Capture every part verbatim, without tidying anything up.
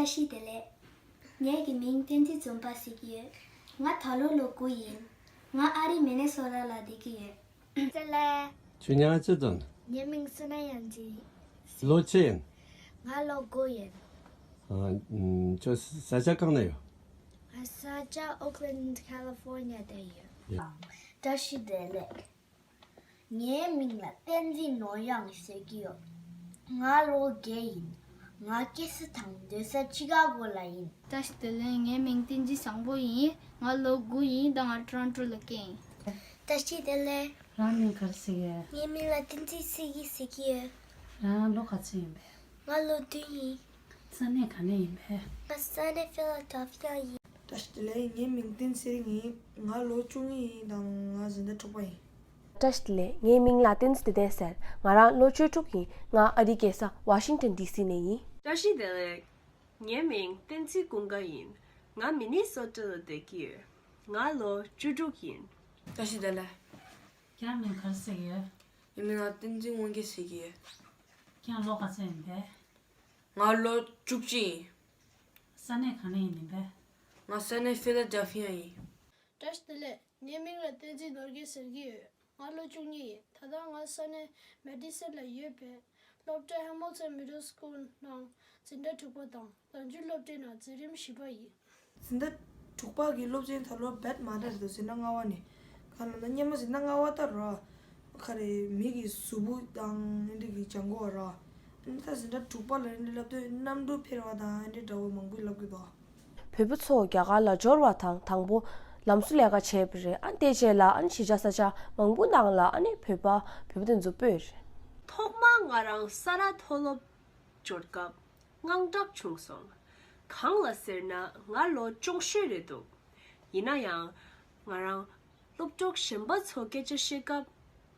བཀྲ་ཤིས་བདེ་ལེགས། ངེད་ཀྱི་མིང་བསྟན་འཛིན་འཛོམས་པ་ཟེར་གྱི་ཡོད། ང་ད་ལོ་ལོ་དགུ་ཡིན། ང་ཨ་རི་མི་ནི་སོ་ཊ་ལ་བསྡད་ཀྱི་ཡོད། བདེ་ལེགས། ཁྱོད་མིང་ལ་ཅི་ཟེར། ངའི་མིང་སུ་ན་ཡན་ཅི། ལོ་ཆི་ཡིན། ང་ལོ་དགུ་ཡིན། ཨ། ཁྱོད་ས་ཆ་གང་ནས་ཡོད། ང་ས་ཆ་ཨོག་ལན་ཁ་ལི་ཧྥོར་ནི་ཡ་དེ་ཡོད། བཀྲ་ཤིས་བདེ་ལེགས། ངའི་མིང་ལ་བསྟན་འཛིན་ནོར་གཡང་ཟེར་གྱི་ཡོད། ང་ལོ་བརྒྱད་ཡིན། ང་སྐྱེས་ས་དང་སྡོད་ས་ཆི་ཀ་གོ་ལ་ཡིན། བཀྲ་ཤིས་བདེ་ལེགས། ངའི་མིང་བསྟན་འཛིན་བཟང་པོ་ཡིན། ང་ལོ་དགུ་ཡིན། ད་ང་ཊོ་རོན་ཊོ་ལ་སྐྱེས་ཡིན། བཀྲ་ཤིས་བདེ་ལེགས། རང་མིང་ག་རེ་ཟེར་གྱི་ཡོད། ངའི་མིང་ལ་བསྟན་འཛིན་ཚེ་སྐྱིད་ཟེར་གྱི་ཡོད། རང་ལོ་ག་ཚོད་ཡིན་པས། ང་ལོ་བདུན་ཡིན། ས་གནས་ག་ནས་ཡིན་པས། ང་ས་གནས་ཕི་ལ་ཌེལ་ཕི་ཡ་ཡིན། བཀྲ་ཤིས་བདེ་ལེགས། ངའི་མིང་བསྟན་འཛིན་ཚེ་རིང་ཡིན། ང་ལོ་བཅུ་གཉིས་ཡིན་དང་ང་འཛིན་གྲྭ་དྲུག་པ་ཡིན། བཀྲ་ཤིས་བདེ་ལེགས། ངའི་མིང་ལ་བསྟན་འཛིན་བདེ་ལྡན་ཟེར། ང་རང་ལོ་བཅུ་དྲུག་ཡིན། ང་ཨ་རིའི་རྒྱལ་ས་ཝ་ཤིང་ཊོན་ཌི་སི་ནས་ཡིན། བཀྲ་ཤིས་བདེ་ལེགས། ངའི་མིང་བསྟན་འཛིན་ཀུན་དགའ་ཡིན། ང་མི་ནི་སོ་ཊ་ལ་བསྡད་ཀྱི་ཡོད། ང་ལོ་བཅུ་དྲུག་ཡིན། བཀྲ་ཤིས་བདེ་ལེགས། ཁྱེད་རང་མིང་ག་རེ་ཟེར་གྱི་ཡོད། ངའི་མིང་ལ་བསྟན་འཛིན་དབང་རྒྱལ་ཟེར་གྱི་ཡོད། ཁྱེད་རང་ལོ་ག་ཚོད་ཡིན་པས། ང་ལོ་བཅུ་གཅིག་ཡིན། ས་གནས་ག་ནས་ཡིན་པས། ང་ས་གནས་ཕི་ལ་ཌེལ་ཕི་ཡ་ཡིན། བཀྲ་ཤིས་བདེ་ལེགས། ངའི་མིང་ལ་བསྟན་འཛིན་ནོར་རྒྱས་ཟེར་གྱི་ཡོད། ང་ལོ་བཅུ་གཉིས་ཡིན། ད་ལྟ་ང་ས་གནས་མེ་ཌི་སོན་ལ་ཡོད་པའི་སློབ་གྲྭ་ཧེ་མིལ་ཊོན་མི་ཌལ་སི་ཀུལ་ནང་འཛིན་གྲྭ་དྲུག་པ་དང་ནང་ཆོས་སློབ་གྲྭའི་ནང་འཛིན་རིམ་བཞི་པ་ཡིན། འཛིན་གྲྭ་དྲུག་པ་གི་སློབ་ཚན་ད་ལོ་རྦད་མ་འདྲ་རེད་འདུག་འཛིན་གྲྭ་ལྔ་པ་ནས། གང་ལབ་ན་སྔོན་མ་འཛིན་གྲྭ་ལྔ་པ་ལྟར་ར། ག་རེ་མི་གི་གཟུགས་པོ་དང་ཨེ་འདྲ་གི་སྦྱང་དགོས་པ་ར། ཨ་ནི་ད་འཛིན་གྲྭ་དྲུག་པ་ལ་ཨེ་འདྲ་ལབ་དུས་གནམ་གྲུ་འཕུར་བ་དང་ཨེ་འདྲ་འདྲ་བོ་མང་པོ་ལབ་དགོས་འདུག་བོད་པ་ཚོ་རྒྱ་གར་ལ་འབྱོར་བ་དང་དང་པོ་ལམ་བཟོ་ལས་ཀ་བྱས་པ་རེད། ཨ་དེ་རྗེས་ལ་ཨ་ནི་གཞིས་ཆགས་ས་ཆ་མང་པོ་ནང་ལ་ཨ་ནི་བོད་པ་བོད་པ་དེ་ཚོ་སྤོས་རེད། ཐོག་མར་ང་རང་ས་རཱ་མཐོ་སློབ་འབྱོར་སྐབས་དངངས་སྐྲག་བྱུང་སོང་། གང་ལ་ཟེར་ན་ང་ལོ་ཅུང་ཤོས་རེད་འདུག་ཡིན་ན་ཡང་ང་རང་སློབ་གྲོགས་གཞན་པ་ཚོ་སྐད་ཆ་བཤད་སྐབས་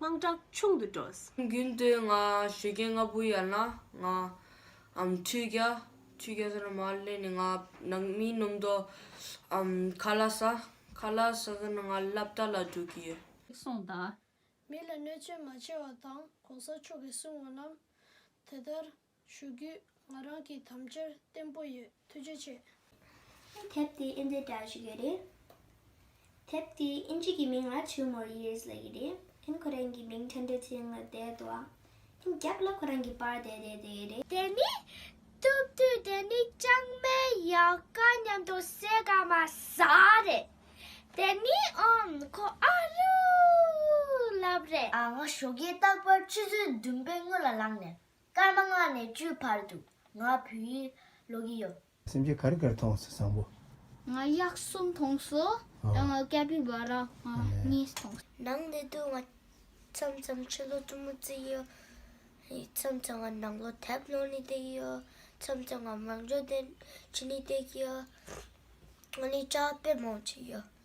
དངངས་སྐྲག་ཆུང་དུ་འགྲོ། རྒྱུན་དུ་ང་ཞོགས་ཀས་སྔ་པོ་ཡར་ན་ང་ཨམ་ཁྲུས་རྒྱག་ཁྲུས་རྒྱག་ཟེར་ན་མར་སླེབས་ནས་ང་ནང་མི་ནུབ་ཏོ་ཨམ་ཁ་ལག་ཟ། ཁ་ལག་ཟ་ཟེར་ན་ང་སློབ་གྲྭ་ལ་འགྲོ་གི་ཡོད། སོང་དང་། མི་ལ་གནོད་སྐྱོན་མ་བྱེད་པ་དང་གོང་ས་མཆོག་གིས་གསུངས་པ་རྣམས་དེ་ལྟར་ཞུ་རྒྱུ་ང་རང་གི་དམ་བཅའ་བརྟན་པོ་ཡོད། ཐུགས་རྗེ་ཆེ། དེབ་དེ་ཨིན་ཇི་འདྲ་ཞིག་ཡོད་རེད། དེབ་དེ་ཨིན་ཇི་གི་མིང་ལ་Two More Years ལབ་ཀྱི་རེད། ཨིན་ཁོ་རང་གི་མིང་ཁྲེན་ཏེ་ཚེ་རིང་ལབ་བསྡད་འདུག་ཨ། ཨིན་རྒྱབ་ལ་ཁོ་རང་གི་པར་དེ་དེ་དེ་རེད། དེ་ནི་ཐུབ་དུས་དེ་ནི་ལྕང་མའི་ཡལ་ག་མཉམ་དུ་སེ་ག་མ་ཟ་རེད། དེ་ནི་ཨོམ་ཁོ་ཨ་རུ་ལབ་རེད། ཨ་ང་ཞོགས་ཀས་རྟག་པར་ཆུ་ཚོད་བདུན་པའི་སྔོན་ལ་ལངས་ནས་སྐར་མ་ལྔ་ནས་བཅུའི་བར་དུ་ང་བོད་ཡིག་ཀློག་གི་ཡོད། སེམས་ཅན་ག་རེ་ག་རེ་མཐོང་སོང་བཟང་པོ། ང་གཡག་གསུམ་མཐོང་སོང་། ཨ། ཡང་ང་ཀ་པི་བ་ར་ང་ཨ་ལས། གཉིས་མཐོང་སོང་། ནང་ནས་དུ་ང་མཚམས་མཚམས་ཕྱི་ལོགས་ཐུང་མོ་བརྩི་ཡོད། མཚམས་མཚམས་ང་ནང་ལོགས་དེབ་ཀློག་ནས་བསྡད་ཀྱི་ཡོད། མཚམས་མཚམས་ང་མང་ཚོགས་དེ་བྱས་ནས་བསྡད་ཀྱི་ཡོད། ང་ནི་ཅག་དཔེ་མང་བྱེད་ཀྱི་ཡོད།